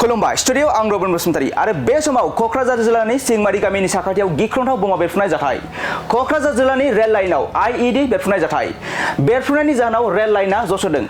खुलुमबाय स्टुडियो आं रबिन बसुमतारी आरो बे समाव कक्राझार जिल्लानि सिंमारि गामिनि साखाथियाव गिख्रंथाव बमा बेरफ्रुनाय जाथाय। कक्राझार जिल्लानि रेल लाइनआव आईईडी बेरफ्रुनाय जाथाय। बेरफ्रुनायनि जाहोनाव रेल लाइनआ जस'दों।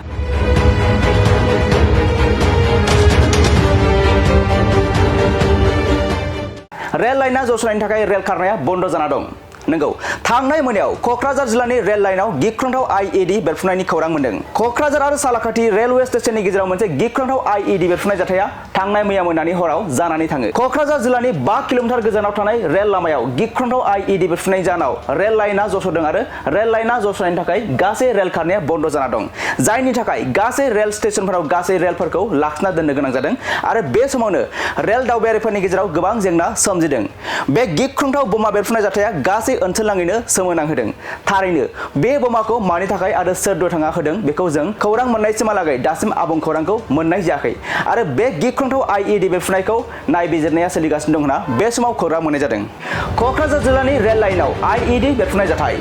रेल लाइनआ जस'नायनि थाखाय रेल खारनाया बन्द जाना दं। नंगौ, थांनाय मोनायाव कक्राझार जिल्लानि रेल लाइनआव गिख्रंथाव आईईडी बेरफ्रुनायनि खौरां मोन्दों। कक्राझार आरो सालाकाथि रेलवे स्टेशननि गेजेराव मोनसे गिख्रंथाव आईईडी बेरफ्रुनाय जाथाया थांनाय मैया मोनानि हराव जानानै थाङो। कक्राझार जिल्लानि 5 किल'मिटार गोजानाव थानाय रेल लामायाव गिख्रंथाव आईईडी बेरफ्रुनायनि जाहोनाव रेल लाइनआ जस'दों आरो रेल लाइनआ जस'नायनि थाखाय गासै रेल खारनाया बन्द जाना दं। जायनि थाखाय गासै रेल स्टेशनफोराव गासै रेलफोरखौ लाखिना दोननो गोनां जादों आरो बे समावनो रेल दावबायारिफोरनि गेजेराव गोबां जेंना सोमजिदों। बे गिख्रंथाव बमा बेरफ्रुनाय जाथाया गासै ओनसोलनाङैनो सोमोनांहोदों। थारैनो बे बमाखौ मानि थाखाय आरो सोर दुथाङा होदों बेखौ जों खौरां मोननायसिमहालागै दासिम आबुं खौरांखौ मोननाय जायाखै आरो बे गिख्रंथाव आईईडी बेरफ्रुनायखौ नायबिजिरनाया सोलिगासिनो दं होनना बे समाव खौरां मोननाय जादों। कक्राझार जिल्लानि रेल लाइनआव आईईडी बेरफ्रुनाय जाथाय।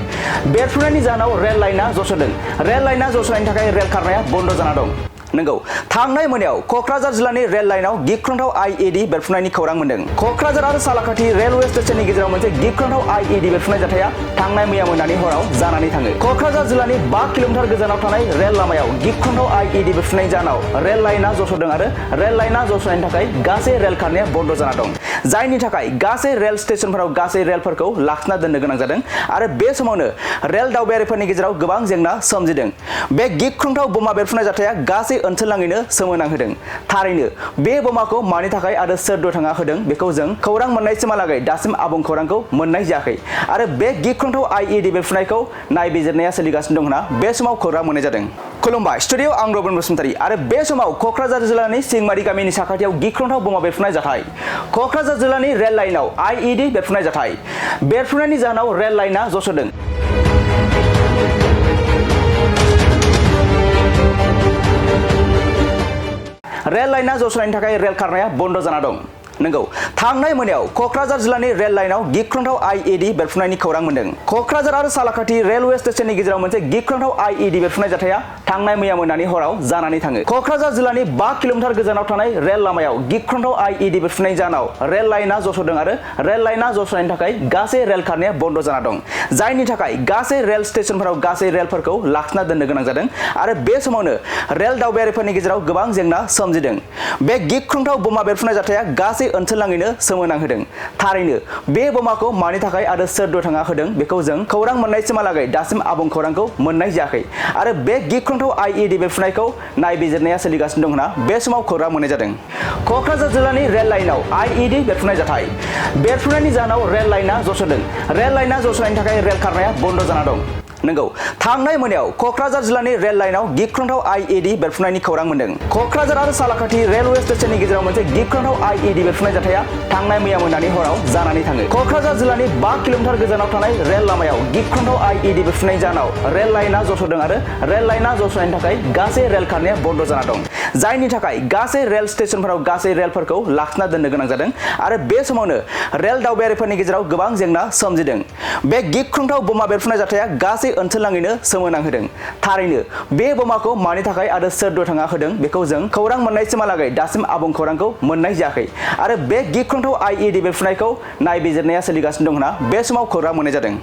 बेरफ्रुनायनि जाहोनाव रेल लाइनआ जस'दों। रेल लाइनआ जस'नायनि थाखाय रेल खारनाया बन्द जाना दं। नंगौ, थांनाय मोनायाव कक्राझार जिल्लानि रेल लाइनआव गिख्रंथाव आईईडी बेरफ्रुनायनि खौरां मोन्दों। कक्राझार आरो सालाकाथि रेलवे स्टेशननि गेजेराव मोनसे गिख्रंथाव आईईडी बेरफ्रुनाय जाथाया थांनाय मैया मोनानि हराव जानानै थाङो। कक्राझार जिल्लानि 5 किल'मिटार गोजानाव थानाय रेल लामायाव गिख्रंथाव आईईडी बेरफ्रुनायनि जाहोनाव रेल लाइनआ जस'दों आरो रेल लाइनआ जस'नायनि थाखाय गासै रेल खारनाया बन्द जाना दं। जायनि थाखाय गासै रेल स्टेशनफोराव गासै रेलफोरखौ लाखिना दोननो गोनां जादों आरो बे समावनो रेल दावबायारिफोरनि गेजेराव गोबां जेंना सोमजिदों। बे गिख्रंथाव बमा बेरफ्रुनाय जाथाया गासै ओनसोलनाङैनो सोमोनांहोदों। थारैनो बे बमाखौ मानि थाखाय आरो सोर दुथाङा होदों बेखौ जों खौरां मोननायसिमहालागै दासिम आबुं खौरांखौ मोननाय जायाखै आरो बे गिख्रंथाव आईईडी बेरफ्रुनायखौ नायबिजिरनाया सोलिगासिनो दं होनना बे समाव खौरां मोननाय जादों। खुलुमबाय स्टुडियो आं रबिन बसुमतारी आरो बे समाव कक्राझार जिल्लानि सिंमारि गामिनि साखाथियाव गिख्रंथाव बमा बेरफ्रुनाय जाथाय। कक्राझार जिल्लानि रेल लाइनआव आईईडी बेरफ्रुनाय जाथाय। बेरफ्रुनायनि जाहोनाव रेल लाइनआ जस'दों। रेल लाइनआ जस'नायनि थाखाय रेल खारनाया बन्द जाना दं। नंगौ, थांनाय मोनायाव कक्राझार जिल्लानि रेल लाइनआव गिख्रंथाव आईईडी बेरफ्रुनायनि खौरां मोन्दों। कक्राझार आरो सालाकाथि रेलवे स्टेशननि गेजेराव मोनसे गिख्रंथाव आईईडी बेरफ्रुनाय जाथाया थांनाय मैया मोनानि हराव जानानै थाङो। कक्राझार जिल्लानि 5 किल'मिटार गोजानाव थानाय रेल लामायाव गिख्रंथाव आईईडी बेरफ्रुनायनि जाहोनाव रेल लाइनआ जस'दों आरो रेल लाइनआ जस'नायनि थाखाय गासै रेल खारनाया बन्द जाना दं। जायनि थाखाय गासै रेल स्टेशनफोराव गासै रेलफोरखौ लाखिना दोननो गोनां जादों आरो बे समावनो रेल दावबायारिफोरनि गेजेराव गोबां जेंना सोमजिदों। बे गिख्रंथाव बमा बेरफ्रुनाय जाथाया गासै ओनसोलनाङैनो सोमोनांहोदों। थारैनो बे बमाखौ मानि थाखाय आरो सोर दुथाङा होदों बेखौ जों खौरां मोननायसिमहालागै दासिम आबुं खौरांखौ मोननाय जायाखै आरो बे गिख्रंथाव आईईडी बेरफ्रुनायखौ नायबिजिरनाया सोलिगासिनो दं होनना बे समाव खौरां मोननाय जादों। कक्राझार जिल्लानि रेल लाइनआव आईईडी बेरफ्रुनाय जाथाय। बेरफ्रुनायनि जाहोनाव रेल लाइनआ जस'दों। रेल लाइनआ जस'नायनि थाखाय रेल खारनाया बन्द जाना दं। नंगौ, थांनाय मोनायाव कक्राझार जिल्लानि रेल लाइनआव गिख्रंथाव आईईडी बेरफ्रुनायनि खौरां मोन्दों। कक्राझार आरो सालाकाथि रेलवे स्टेशननि गेजेराव मोनसे गिख्रंथाव आईईडी बेरफ्रुनाय जाथाया थांनाय मैया मोनानि हराव जानानै थाङो। कक्राझार जिल्लानि 5 किल'मिटार गोजानाव थानाय रेल लामायाव गिख्रंथाव आईईडी बेरफ्रुनायनि जाहोनाव रेल लाइनआ जस'दों आरो रेल लाइनआ जस'नायनि थाखाय गासै रेल खारनाया बन्द जाना दं। जायनि थाखाय गासै रेल स्टेशनफोराव गासै रेलफोरखौ लाखिना दोननो गोनां जादों आरो बे समावनो रेल दावबायारिफोरनि गेजेराव गोबां जेंना सोमजिदों। बे गिख्रंथाव बमा बेरफ्रुनाय जाथाया गासै ओनसोलनाङैनो सोमोनांहोदों। थारैनो बे बमाखौ मानि थाखाय आरो सोर दुथाङा होदों बेखौ जों खौरां मोननायसिमहालागै दासिम आबुं खौरांखौ मोननाय जायाखै आरो बे गिख्रंथाव आईईडी बेरफ्रुनायखौ नायबिजिरनाया सोलिगासिनो दं होनना बे समाव खौरां मोननाय जादों।